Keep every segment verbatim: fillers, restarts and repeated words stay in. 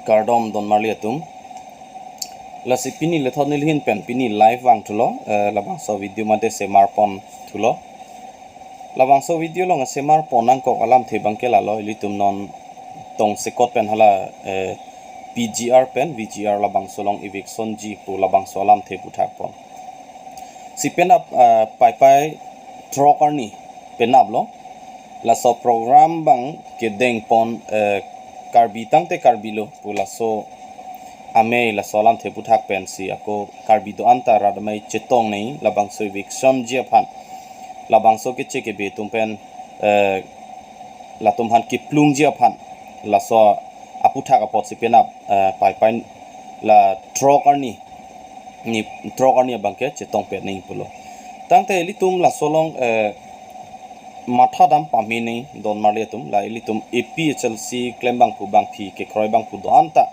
Kardom don marli atum. Lasi pini lethot nelihin pen pini live vangthulo, eh, labangso video mate semar ponthulo. Labangso video along semar pon nangkok alamthe abangke lalo, ilitum non tongsekot pen hala, eh, P G R pen V G R labangso along eviction ji pu labangso alamthe puthak pon. Si penap, ah, Paipai throk arni penaplo. Laso program abang kedeng pon, eh, Karbi tangte Karbi lo pu laso amei laso alamthe puthak pensi ako Karbi do-an ta rat amei chetong nangji labangso eviction ji aphan. Labangso keche kebe atum pen, eh, latum aphan keplung ji aphan. Laso aputhak apotsi penap, eh, Paipai la throk arni, ni throk arni abangke chetong pet nangji pulo. Tangte ilitum laso along, eh, matha dam pame nangji don marli atum, la ilitum A P H L C klem abangphu bangphi kekroi abangphu do-an ta.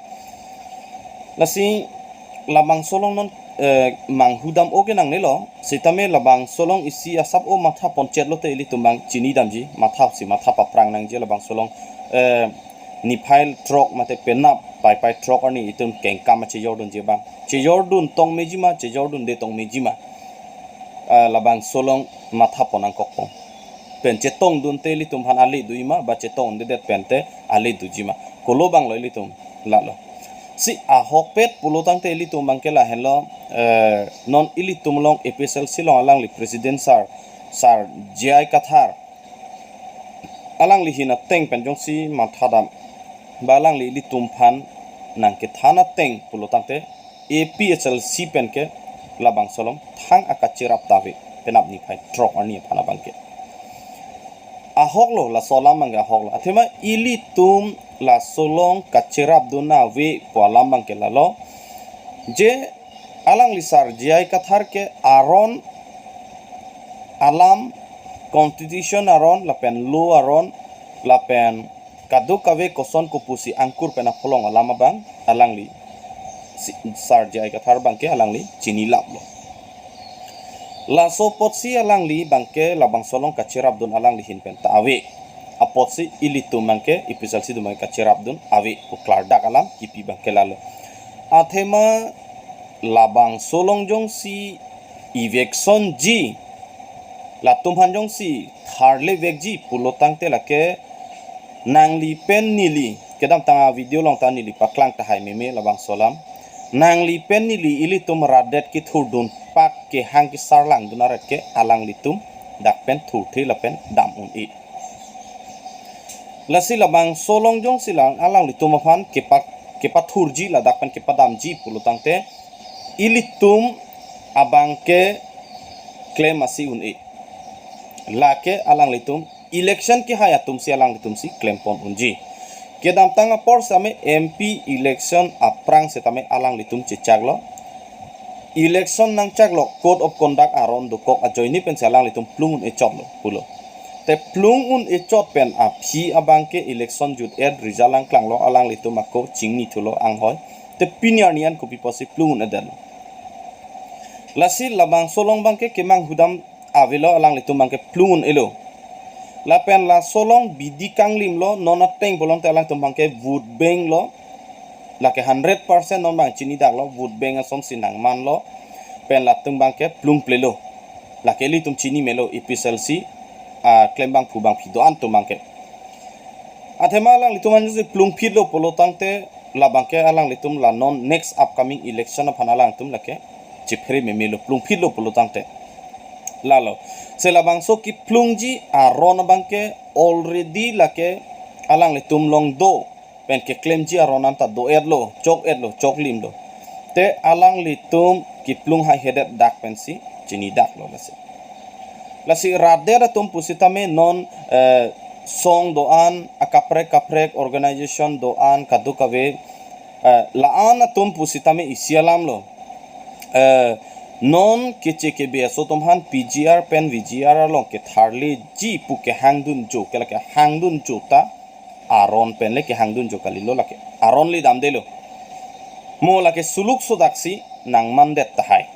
Lasi labangso along non, eh, manghu dam-o ke nangnelo, sitame labangso along isi asap o matha ponchet lote ilitum abang chini damji, matha si matha paprang nangji labangso along, eh, niphai throk mate penap Paipai throk arni itum kengkam chejordun ji abang. Chejordun tong meji ma, chejordunde tong meji ma. Ah, labangso along matha pon nangkok pon. Pen chetongdunte ilitum aphan ale doji ma, ba chetongdedet pente ale doji ma. Kolo abanglo ilitum lalo. Si ahokpet pulo tangte ilitum abangke lahenlo, eh, non ilitum along A P H L C along alangli president sir, sir J I Kathar. Alangli ahin ateng pen jongsi matha dam, ba alangli ilitum aphan nangkethan ateng pulo tangte A P H L C penke labangso along thang akacherap ta ave, penap niphai throk arni aphan abangke. Ahoklo, laso alam abangke ahoklo. Athema ilitum laso along kacherapdun ave pu alam abangke lalo. Je alangli sir J I Kathar ke aron alam, constitution aron lapen law aron lapen kadokave koson kopusi angkur pen apholong alam abang alangli si-, sir J I Kathar abangke alangli chinilaplo. Laso apotsi alangli abangke labangso along kacherapdun alangli ahin pen ta ave. Apotsi ilitum abangke A P H L C atum abangke kacherapdun ave pu klardak alam kipi abangke lalo. Athema labangso along jongsi eviction ji, latum aphan jongsi tharlevekji pulo tangte lake nangli pen neli, kedamtang avideo along ta neli paklang tahai meme labangso alam. Nangli pen neli ilitum rat det kethurdun pak kehang kesarlangdun aret ke alanglitum dak pen thurthe lapen dam un-e. Lasi labangso along jongsi lang alanglitum aphan kepa-, kepathurji ladak pen kepadamji pulo tangte ilitum abangke klem asi un-e. Lake alanglitum election kehai atumsi alanglitumsi klem pon unji. Kedamtang apor sitame M P election aphrang sitame alanglitum chechaklo. Election nangchaklo, code of conduct aron dokok ajoine pensi alanglitum plung un-e chotlo pulo. Te plung un-e chot pen aphi abangke election jut-et, result nangklanglo, alanglitum ako chingnithulo anghoi. Te pini arni an kopi apotsi plung un-edetlo. Lasi labangso along abangke kemanghu dam avelo, alanglitum abangke plung un-elo. Lapen laso along bidi kanglimlo, non ateng pulote alanglitum abangke vote banklo. Lake hundred percent non abang chinidaklo, vote bank asonsi nangmanlo. Pen latum abangke plungplelo. Lake ilitum chini melo A P H L C, ah, klem abangphu bangphi do-an atum abangke. Athema alanglitum ansi plungphitlo pulo tangte labangke alanglitum la non next upcoming election aphan alangtum lake chephere memelo, plungphitlo pulo tangte. Lalo. Se labangso keplungji aron abangke already lake alanglitum along do pen keklemji aron anta do-etlo, chok-etlo, choklimlo. Te alanglitum keplung haihedet dak pensi chinidaklo lasi. Lasi rat det atum pusitame non, eh, song do-an, akaprek kaprek organization do-an, kadokave, eh, la-an atum pusitame isi alamlo. Eh, non keche kebe aso atum aphan P G R pen V G R along ketharleji pu kehangdunjo, ke lake hangdunjo ta aron pen le kehangdunjo kalilo, lake aron le damdelo. Mo lake suluk sodaksi nangmandet tahai.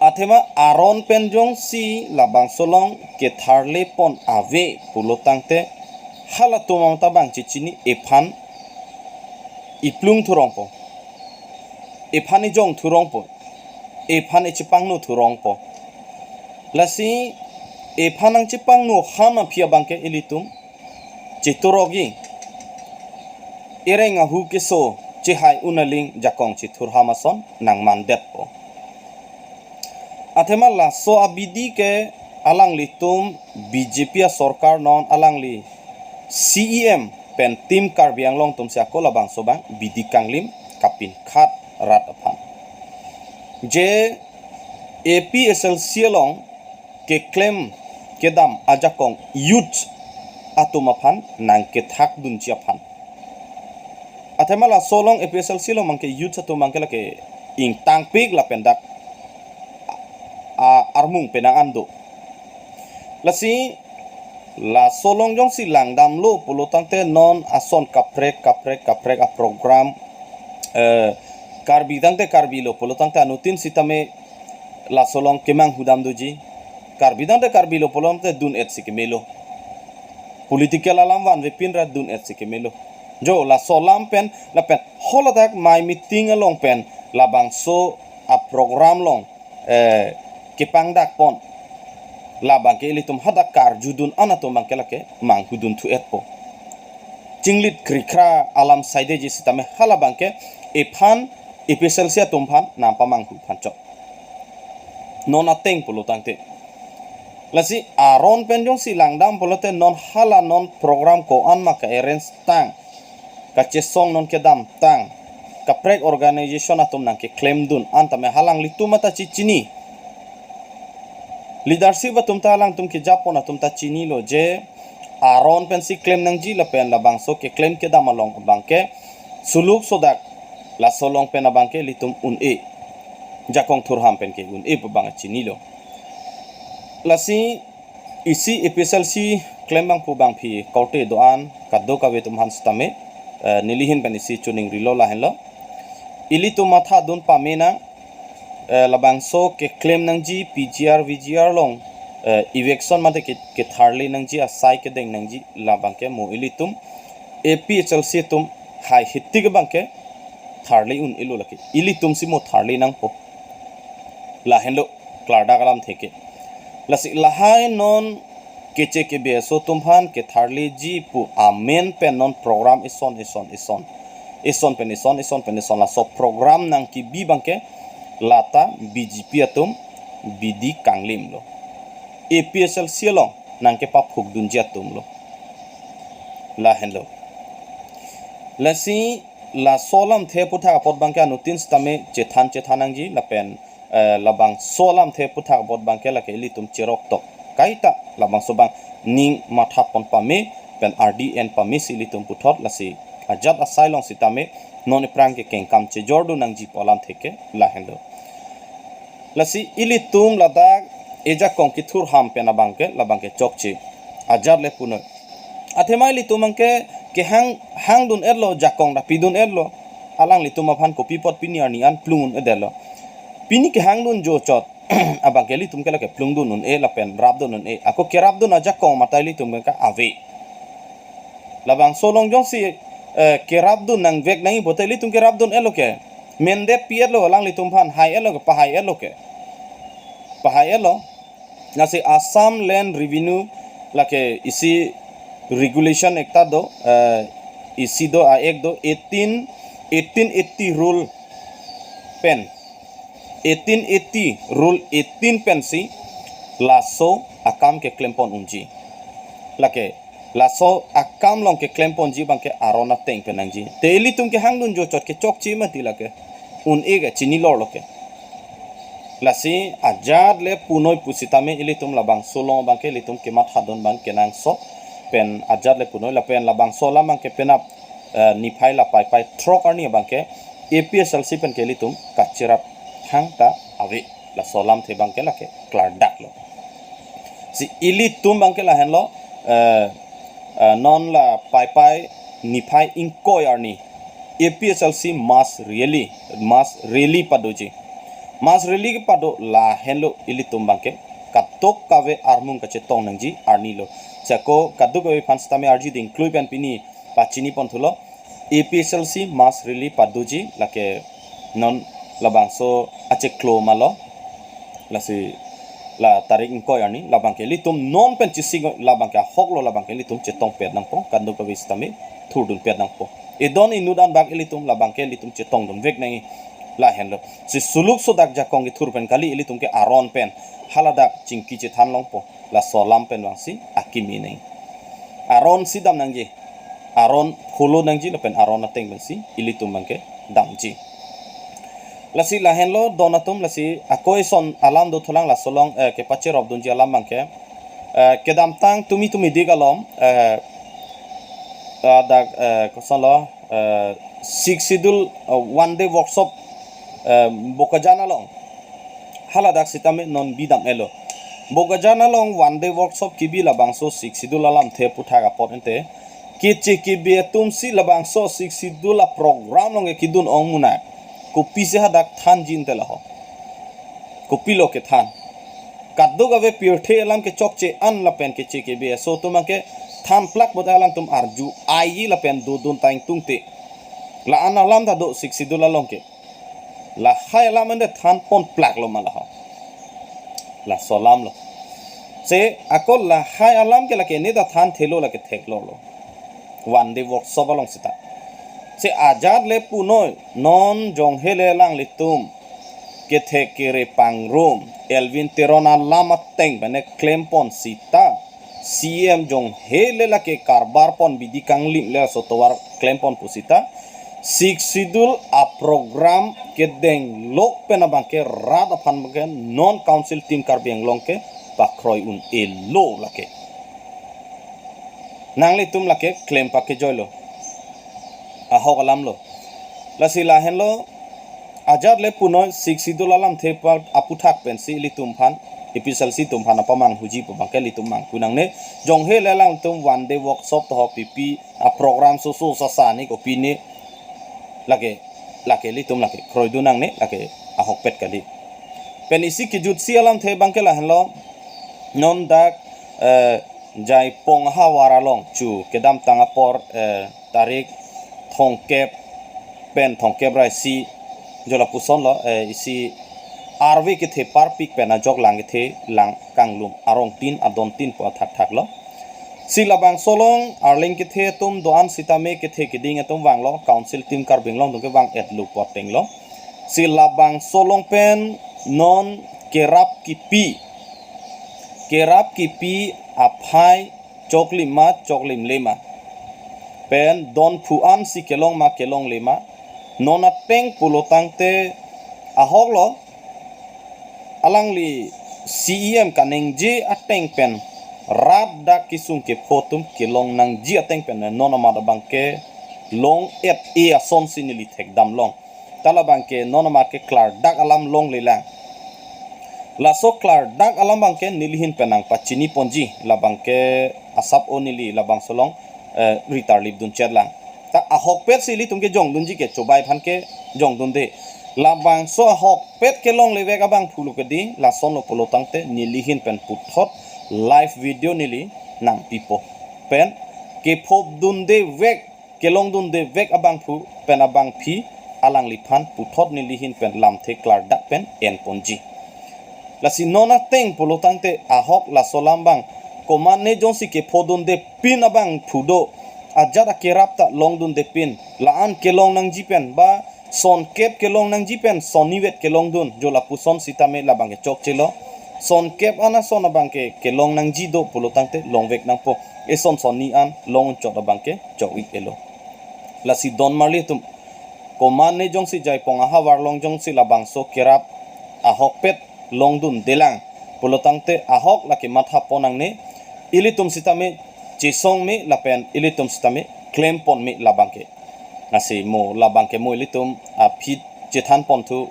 Athema aron pen jongsi labangso along ketharle pon ave pulo tangte halatum anta abang chechini ephan iplung thurongpo. Ephan ejong thurongpo. Ephan echepangno thurongpo. Lasi ephan nangchepangno ham aphi abangke ilitum cheturok-i. Ereng ahu keso chehai un aling jakong chethur ham ason nangmandetpo. Athema laso abidi ke alanglitum B J P asorkar non alangli C E M pen Team Karbi Anglong atumsi ako labangso abang bidi kanglim kapinkhat rat aphan. Je A P H L C along keklem kedam ajakong youth atum aphan nangkethakdunji aphan. Athema laso along A P H L C along abangke youth atum abangke lake ingtangpik lapen dak a, armung penang an do. Lasi laso along jongsi langdamlo pulo tangte non ason kaprek kaprek kaprek aprogram, eh, Karbi tangte Karbi lo pulo tangte anuttin sitame laso along kemanghudam doji. Karbi tangte Karbi lo pulo tangte dun-et si kemelo. Political alam vanvepin ra dun-et si kemelo. Jo laso alam pen lapen holadak mai meeting along pen labangso aprogram along, eh, kepangdakpon. Labangke ilitum hadak karjudun an atum abangke lake manghudunthu-etpo. Chinglit krikra alam saidetji sitame halabangke ephan A P H L C atum aphan nangpamanghu aphan chot. Non ateng pulo tangte. Lasi aron pen jongsi langdam pulote non hala non program ko-an ma ka-arrange tang, kachesong non kedam tang, kaprek organization atum nangkeklemdun an tame halanglitum mata chechini. Leadership atum ta alangtum kejapon atum ta chinilo je aron pensi klem nangji lapen labangso keklem kedam along abangke suluk sodak laso along pen abangke ilitum un-e. Jakong thurham pen ke un-e pu abang chinilo. Lasi isi A P H L C klembang pu abang aphi korte do-an kadokave atum aphan sitame, eh, nelihin pen isi choningrilo lahenlo. Ilitum mathadun pame nang, eh, labangso keklem nangji P G R, V G R along, eh, eviction mate ke, ketharli nangji asai kedeng nangji labangke mo ilitum A P H L C atum hai hitik abangke tharli un-elo lake. Ilitumsi mo tharli nangpo. Lahenlo klardak alamthe ke. Lasi lahai non keche kebe aso atum aphan ketharliji pu amen pen non program ison ison ison. Ison pen ison, ison pen ison laso program nangkebi abangke lata B J P atum bidi kanglimlo. A P H L C along nangkepaphukdunji atumlo. Lahenlo. Lasi laso alamthe aphuthak apot abangke anuttin sitame chethan chethan nangji lapen, eh, labangso alamthe aphuthak apot abangke lake ilitum cheroktok kaita labangso abang ning mathapon pame pen ardi en pamesi ilitum puthot lasi ajat asai along sitame non aphrang ke kengkam chejordun nangji pu alamthe ke lahenlo. Lasi ilitum ladak ejakong kethurham pen abangke labangke chokche. Ajat le punoi. Athema ilitum abangke kehang hangdun-etlo, jakong ta pidun-etlo. Alanglitum aphan kopi apot pini arni an plung un-edetlo. Pini kehangdun jochot abangke ilitum ke lake plungdun un-e lapen rapdun un-e. Ako kerapdun ajakong mate ilitum ke ave. Labangso along jongsi, eh, kerapdun nangvek nangji pulote ilitum kerapdun-etlo ke. Mendet pi-etlo alanglitum aphan, hai-etlo ke, pahai-etlo ke. Pahai-etlo. Lasi Assam Land Revenue lake isi regulation ekta do, eh, isi do a-act do eighteen, eighteen eighty rule pen. Eighteen eighty rule eighteen pensi laso akam keklempon unji. Lake laso akam along keklemponji abangke aron ateng pen nangji. Te ilitum kehangdun jochot kechokche mati lake. Un-e ke chinilorlo ke. Lasi ajat le punoi pusitame ilitum labangso along abangke ilitum kemathadun abang kenangsot pen ajat le punoi lapen labangso alam abangke penap, eh, niphai la paipai throk arni abangke A P H L C pen ke ilitum kacherap thangta ave. Laso alamthe abangke lake klardaklo. Si ilitum abangke lahenlo, eh, eh, non la paipai niphai ingkoi arni A P H L C mass rally, mass rally padoji. Mass rally kepado lahenlo ilitum abangke kadokave armung kachetong nangji arnilo. Sako kadokave aphan sitame arjuding klui pen pini pachiniponthulo. A P H L C mass rally padoji lake non labangso achiklo malo. Lasi la tarik ingkoi arni labangke ilitum non pen chesik labangke ahoklo, labangke ilitum chetongpet nangpo, kadokave sitame thurdunpet nangpo. Edon inut anbak ilitum labangke ilitum chetongdunvek nangji lahenlo. Si suluk sodak jakong kethur pen kali, ilitum ke aron pen haladak chingki chethan longpo. Laso alam pen vangsi akimi nangji. Aron si dam nangji. Aron follow nangji lapen aron ateng pensi ilitum abangke damji. Lasi lahenlo don atum, lasi ako ison alam do thulang, laso along, eh, kepacherop dunji alam abangke. Eh, kedamtang tumi tumi dik alom, eh, eh, dak, eh, kosonlo, eh, Sixth Schedule, eh, one day workshop, eh, Bokajan along. Haladak sitame non bidam-etlo. Bokajan along one day workshop kebi labangso Sixth Schedule alamthe aputhak apot ente, keche kebe atumsi labangso Sixth Schedule aprogram along kedun ong munak. Kopisi hadak thanji ente laho? Kopilo kethan? Kadokave pirthe alam kechokche an lapen keche kebe aso atum abangke than plak bot alangtum arju aiji lapen dodun ta ingtungte. La-an alam ta do Sixth Schedule along ke. Lahai alam ende thanpon plaklo ma laho? Laso alamlo. Si ako lahai alam ke lake ne ta thanthelo, lake theklonglo. One day workshop along sita. Si ajat le punoi, non jonghe le alanglitum kethek kere pangrum, Elwin Teron alam ateng pen ne klempon sita, C M jonghe le lake karbar pon bidi kanglim le aso tovar klempon pu sita, Sixth Schedule aprogram kedenglok pen abangke rat aphan abangke non Council Team Karbi Anglong ke pakroi un-elo lake. Nanglitum lake klem pakejoilo. Ahok alamlo. Lasi lahenlo, ajat le punoi Sixth Schedule alamthe pa aputhak pensi ilitum aphan, A P H L C atum aphan apamanghuji pu abangke ilitum manghu nangne. Jonghe le alangtum one day workshop toho, pipi aprogram soso sasa ni kopi ni, lake, lake ilitum lake kroidun nangne, lake ahokpet kali. Pen isi kejutsi alamthe abangke lahenlo, non dak, eh, Jaipong ahavar along chu kedamtang apor, eh, tarik thomkep pen thomkep ra isi, jo lapusonlo, eh, isi arve kethe parpik pen ajok lang kethe lang kanglum arong tin adon tin pu athakthaklo. Si labangso along arleng kethe atum do-an sitame kethe keding atum vanglo, Council Team Karbi Anglong atum kevang-etlo pu atenglo. Si labangso along pen non kerap kipi, kerap kipi aphai choklim ma choklimle ma, pen don phu ansi kelong ma kelongle ma, non ateng pulotangte ahoklo, alangli C E M kaningje ateng pen rat dak kesung kepho atum kelong nangji ateng pen non amat abangke long-et-e asonsi neli thekdam long. Ta labangke non amat ke klardak alam longlelang. Laso klardak alam abangke nelihin pen nangpachini ponji, labangke asap o neli labangso along, eh, ritar lip dun chet lang. Ta ahokpet si ilitum kejongdunji ke chobai aphan kejongdunde. Labangso ahokpet kelonglevek abangphu lo kedi, lasonlo pulotangte nelihin pen puthot live video neli nangpipo. Pen kephop dundevek, kelongdundevek abangphu pen abangpi alangliphan puthot nelihin pen lamthe klardak pen enponji. Lasi non ateng pulotangte ahok laso alam abang, komatne jongsi kephodunde pin abangphu do, ajat akerap ta longdunde pin, la-an kelong nangji pen ba sonkep kelong nangji pen sonivet kelongdun, jo lapuson sitame labangke chokchelo. Sonkep an ason abangke kelong nangji do pulotangte longvek nangpo. Eson sonni an long unchot abangke chok-ik-etlo. Lasi don marli atum, komatne jongsi Jaipong ahavar along jongsi labangso kerap ahokpet longdundelang pulotangte ahok lake matha pon nangne, ilitum sitame chesong me lapen ilitum sitame klempon me labangke. Lasi mo labangke mo ilitum aphi chethan ponthu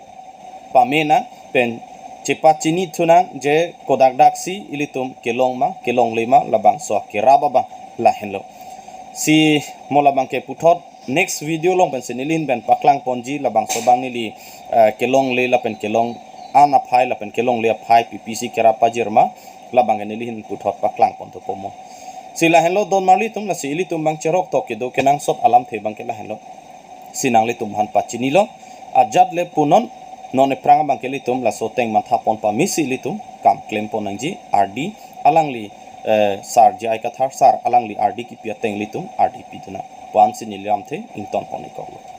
pame nang pen chepachini thu nang je kodakdaksi ilitum kelong ma kelongle ma labangso akerap abang lahenlo. Si mo labangke puthot next video along pensi nelihin pen paklang ponji labangso abang neli, eh, kelongle lapen kelong an aphai lapen kelongle aphai pipisi kerap pajir ma labangke nelihin puthot paklang ponthupo mo. Si lahenlo don marli atum, lasi ilitum abang cherok tok kedo kenangsot alamthe abangke lahenlo. Si nanglitum aphan pachinilo, ajat le punon, non ephrang abangke ilitum laso ateng mantha pon pame si ilitum kam klem pon nangji, ardi alangli, eh, sar J I Kathar sar alangli ardi kipi ateng ilitum ardi pidun nang. Pu-an si neli lamthe ington pon ikoklo.